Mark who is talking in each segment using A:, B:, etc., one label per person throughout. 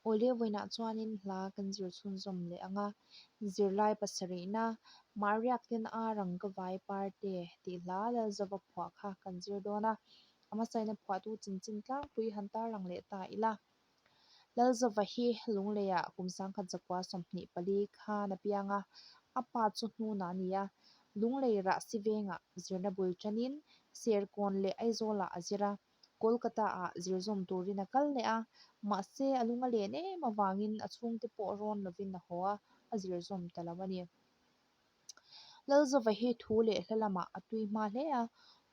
A: Awle vawiinah chuanin hla kan zir chhunzawm leh ang a, zirlai pasarihna Mahriakten a rang ka vai parte tih hla Lalzova phuah kha kan zir dawn a, a hmasaina phuahtu chanchin tlangpui han tarlang leh ta ila. Lalzova hi Lungleiah kum sangkhat zakua 24 khan a piang a, a pa chu hnunah a ni a, Lunglei Rahsi vengah zirna bul tanin Serkawn leh Aizawlah a zir a. Kolkata-ah zirzawm turin a kal leh a, mahse a lung a len em avangin a chhungte pawh rawn lovin a haw a, a zirzawm ta lo a ni. Lalzova hi thu leh hla lamah a tui hma hle a,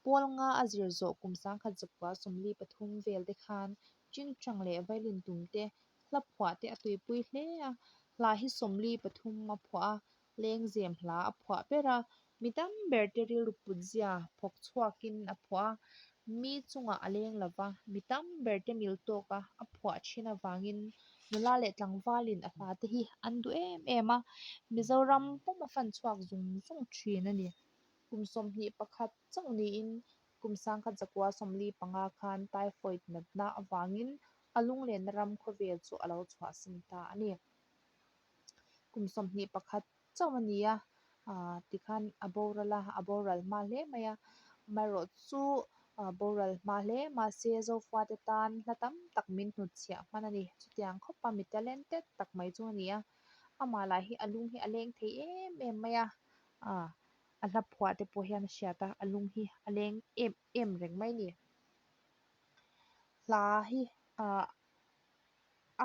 A: Pawl nga a zir zawh kum 1943 vel te khan Chingchang leh Violin tum te, hla phuah te a tuipui hle a, hla hi 43 a phuah a, Lengzem hla a phuah ber a, mi tam ber te rilru put zia phawk chhuakin a phuah a, mi chungah a leng lo va, mi tam ber te mil tawka a phuah thin avangin nula leh tlangvalin a hla te hi an duh em em a, Mizoram pum a fan chhuak zung zung thin a ni. Kum 21 chauh niin kum 1945 khan typhoid natna avangin a lunglenna ram khawvel chu a lo chhuahsan ta a ni. Kum 21 chauh a ni a, ah tikhan a boral a, a boral hma hle mai a, amaherawh chu ah boral hma hle mahse Zofuate tan hla tam tak min hnutchhiah hman a ni. Chutiang khawp a mi talented tak mai chu a ni a, amah lah hi a lung hi a leng thei em em mai a, ah a hla phuah te pawh hian a hriat a, a lung hi a leng em em reng mai a ni. Hla hi ah.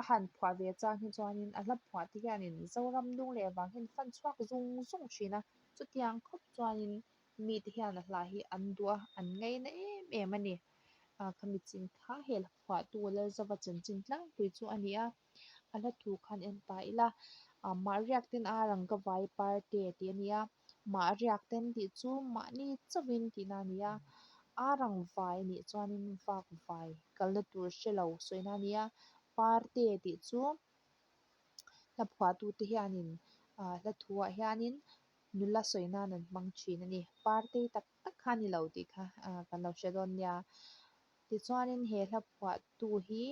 A: A han phuah ve chang hi chuanin a hla phuah te hianin Zoram lung leh vang hian fan chhuak zung zung thin a, chutiang khawp chuanin mite hian a hla hi an duh a, an ngaina em em a ni. Ah khami chin kha he hla phuahtu Lalzova chanchin tlangpui chu a ni a, a hla thu khan en ta ila, ah Mahriak ten a rang ka vai parte tih a ni a. Mahriak ten tih chu mahni chauhin tihna a ni a, a rang vai nih chuanin vak vai kalna tur hre lo sawina a ni a, parte tih chu hla phuahtute hianin ah hla thuah hianin nula sawi nan an hmang thin a ni. Partei tak tak kha a ni lo tih kha ah kan lo hre dawn nia. Tichuanin he hla phuahtu hi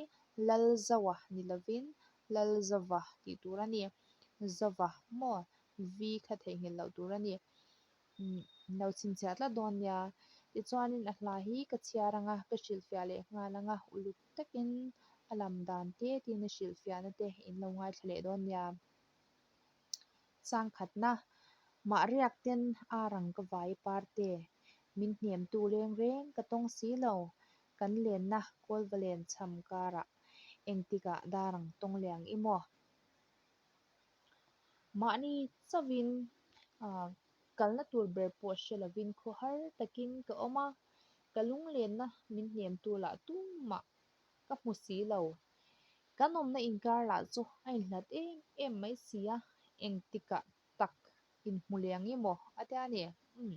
A: Lalzoa ni lovin Lalzova tih tur a ni. Zova maw V kha theihnghilh loh tur a ni. Umm lo chhinchhiah tlat dawn nia. Tichuanin a hla hi ka chhiar ang a, ka hrilhfiah leh nghal ang a, uluk takin a lam dan te tiin a hrilhfiahna te in lo ngaithla leh dawn nia. Changkhatna, Mahriak ten a rang ka vai parte, min hnemtu leng reng ka tawng si lo, kan lenna Kawlvalen chham karah engtikah darang tawng liang i maw? Mahni chauhin kalna tur ber pawh hre lovin khawhar takin ka awm a, ka lunglenna min hnemtu lah tumah ka hmu si lo. Kan awmna inkar lah chu a inhlat em em mai si a, engtikah tak inhmu leng i maw a tia ni. Umm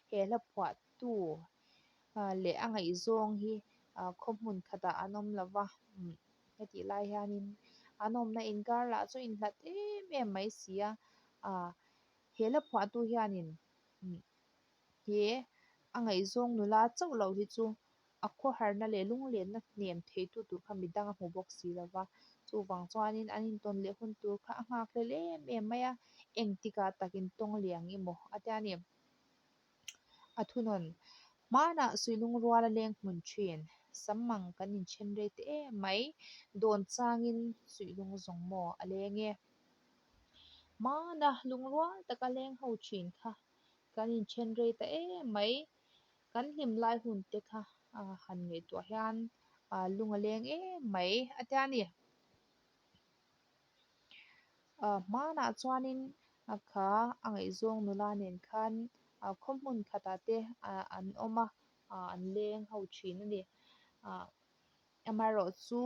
A: he hla phuahtu leh a ngaihzawng hi khaw hmun khatah an awm lo va, umm hetih lai hianin an awmna inkar lah chu inhlat em em mai si a, ah he hla phuahtu hianin umm he a ngaihzawng nula chauh loh hi chu a khawharna leh lunglenna hnem theitu tur kha midang a hmu bawk si lo va, chuvang chuanin an intawn leh hun tur kha a nghak hlel em em mai a, engtikah tak intawng liang i maw a tia ni. A thunawn, Hmanah suilung rual a leng hmun thin, sam mang kan inthen rei ta em mai, dawn changin suilung zawng maw a leng e. Hmana lungrual taka leng ho thin kha kan inthen rei ta em mai, Kan hlim lai hun te kha han ngaihtuah hian lung a leng em mai a tia ni. Hmanah chuanin kha a ngaihzawng nula nen khan khaw hmun khatah te an awm a, an leng ho thin a ni. Amaherawhchu chu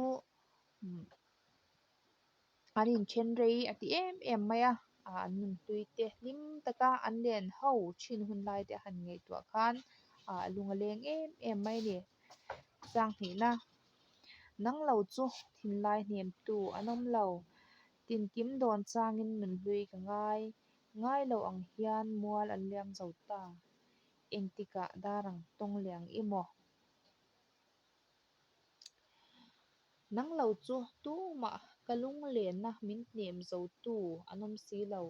A: An inthen rei a ti em em mai a, an nunhlui te hlim taka an len ho thin hun lai te a han ngaihtuah khan a lung a leng em em mai a ni. Changhnihna, Nang lo chu thinlai hnemtu an awm lo, tinkim dawn changin nunhlui ka ngai, ngai lo ang hian mual an liam zo ta, engtikah darang tawng liang i maw? Nang lo chu tumah Ka lunglenna min hnem zotu an awm si lo.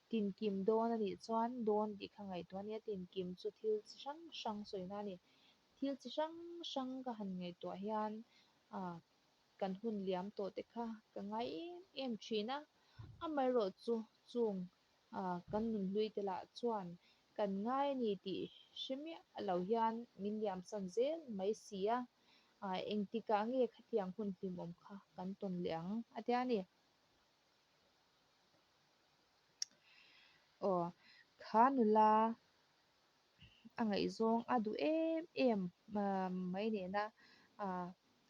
A: Tinkim dawn a nih chuan dawn tih kha ngaihtuah a nia, tinkim chu thil chi hrang hrang sawina a ni. Thil chi hrang hrang ka han ngaihtuah hian kan hun liam tawh te kha ka ngai em em thin a, amaherawh chu chung kan nunhlui te lah chuan kan ngai a ni tih hre miah lo hian min liamsan zel mai si a, engtikah nge khatiang hun hlimawm kha kan tawn leh ang a tia a ni. Aw, kha nula a ngaihzawng a duh em em mai nena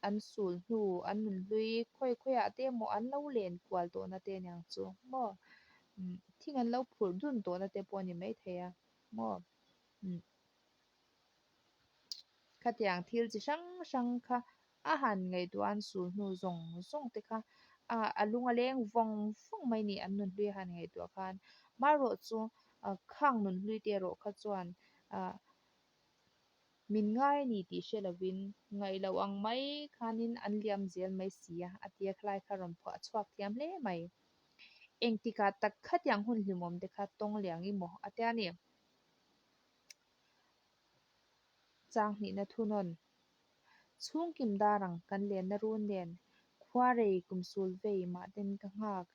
A: an sul hnu an nunhlui khawi khawiah te emaw an lo len kual tawhna te aniang chu maw thing an lo phurh dun tawhna te pawh a ni maithei a maw. Khatiang thil chi hrang hrang kha a han ngaihtuah an sul hnu zawng zawng te kha a lung a leng vawng vawng mai ni an nunhlui a han ngaihtuah khan. Marawh chu khang nunhlui te erawh kha chuan min ngai a ni tih hre lovin ngaih loh ang mai khanin an liam zel mai si a, a tia khalai kha rawn phuah chhuak thiam hle mai. Engtikah tak khatiang hun hlimawm te kha tawng liang i maw a tia ni. Chang hnihna thunawn Chhungkim dar ang kan lenna run nen khuarei kum sul vei mahten ka nghak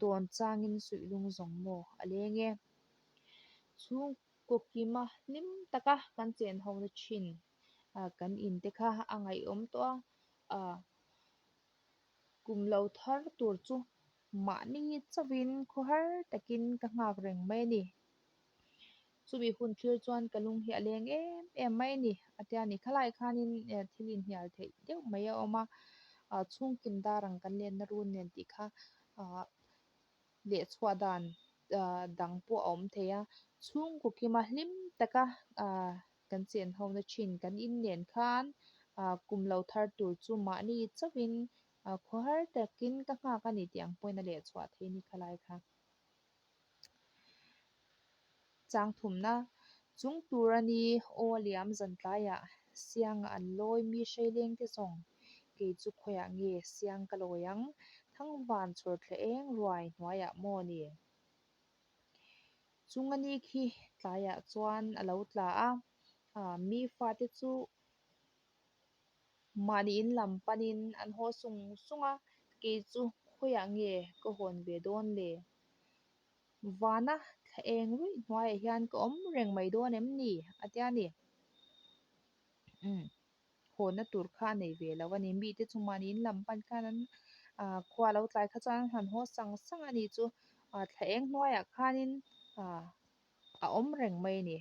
A: dawn changin suih lung zawng maw a leng e. Chhungkaw kima hlim taka kan chen hona thin kan in te kha a ngaihawm tawh a, kum lo thar tur chu mahni chauhin khawhar takin ka nghak reng mai a ni. Chumi hun thlir chuan ka lung hi a leng em em mai a ni. A tia ni khalai khanin thil inhnial theih deuh mai a awm a, chhungkim dar ang kan lenna run nen tih kha leh chhuah dan dang pawh a awm thei a. Chhungkaw kima hlim taka kan chen hona thin kan in nen khan kum lo thar tur chu mahni chauhin khawhar takin ka nghak a ni tih ang pawhin a leh chhuah thei a ni khalai kha. Chang thumna, Chung tur a ni, aw liam zan tlaiah sianga an lawi mi hreileng te zawng, kei chu khawiah nge siang ka lawi ang, thangvan chhawr thla eng ruai hnuaiah maw ni? Chung a ni khi tlaiah chuan a lo tla a, mi fate chu Mahni in lam panin an haw sung sung a, kei chu khawiah nge ka hawn ve dawn le? Vana thla eng ruih hnuaiah hian ka awm reng mai dawn em ni? a tia ni. Umm, hawnna tur kha a nei ve lo a ni. Mite chu mahni in lam pan khan an khua lo tlai kha chuan an han haw sang sang a ni chu thla eng hnuaiah khanin a awm reng mai a ni.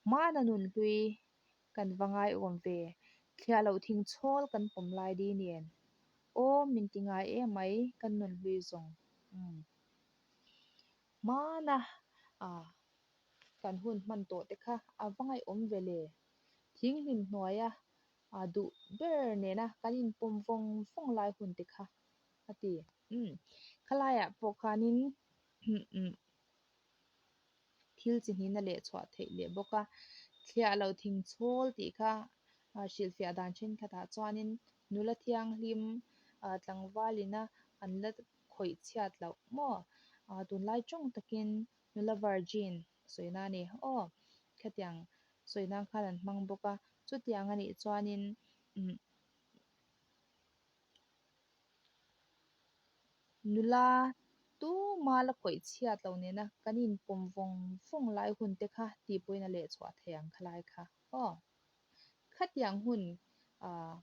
A: Hmana nunhlui Kan va ngaiawm ve, thliah loh thing chhawl kan pawm lai di nen. Aw, min ti ngai em mai, kan nun hlui zawng. Umm. Hmana ah kan hun hman tawh te kha a va ngaihawm ve le. Thinghlim hnuaia ah duh ber nena kan inpawm vawng vawng lai hun te kha a ti. Umm. Khalaiah pawh khanin umm. Thil chi hnihna leh chhuah theih leh bawk a, thliah loh thing chhawl tih kha hrilhfiah dan thenkhatah chuanin nula thianghlim tlangvalina an la khawih chhiat loh maw? Tunlai tawng takin nula virgin sawi na a ni aw, khatiang sawi nan khan an hmang bawk a, chutiang a nih chuanin Nula tuma la khawih chhiat lo nena kan inpawm vawng vawng lai hun te kha tih pawhin a leh chhuah thei ang khalai kha aw. Khatiang hun ah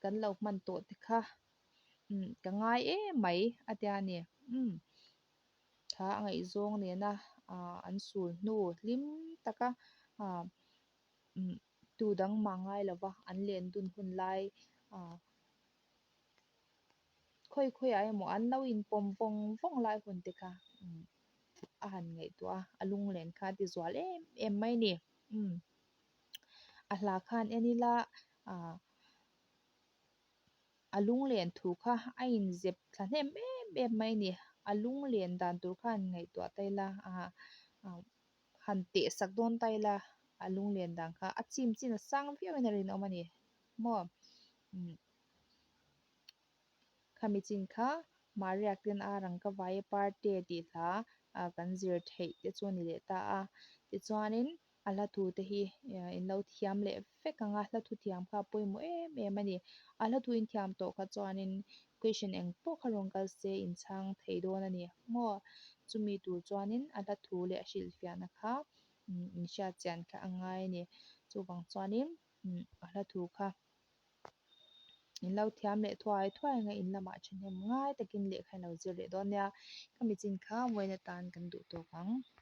A: kan lo hman tawh te kha umm ka ngai em mai a tia ni. Umm kha a ngaihzawng nena ah an sul hnu hlim taka ah umm tu dang mah ngai lova an len dun hun lai ah khawi khawiah emaw an lo inpawm vawng vawng lai hun te kha a han ngaihtuah a, a lunglen kha a ti zual em em mai a ni. Umm a hla khan en ila ah a lunglen thu kha a inzep thla hnem em em mai a ni. A lunglen dan tur kha han ngaihtuah ta ila ah han teh sak dawn ta ila a lunglen dan kha a chim chin a sang viau in a rinawm a ni maw. Umm. Khami chin kha Mahriak ten a rangka vaia parte tih hla kan zir theih te chu a ni leh ta a. Tichuanin a hla thu te hi in lo thiam leh vek ang a, hla thu thiam kha a pawimawh em em a ni. A hla thu in thiam tawh kha chuanin question eng pawh kha rawn kal se in chhang thei dawn a ni maw? Chumi tur chuanin a hla thu leh a hrilhfiahna kha in hriat chian kha a ngai a ni. Chuvang chuanin a hla thu kha in lo thiam leh thuai thuai anga in lamah thahnem ngai takin lehkha in lo zir leh dawn nia. Khami chin kha vawiin atan kan duh tawk ang.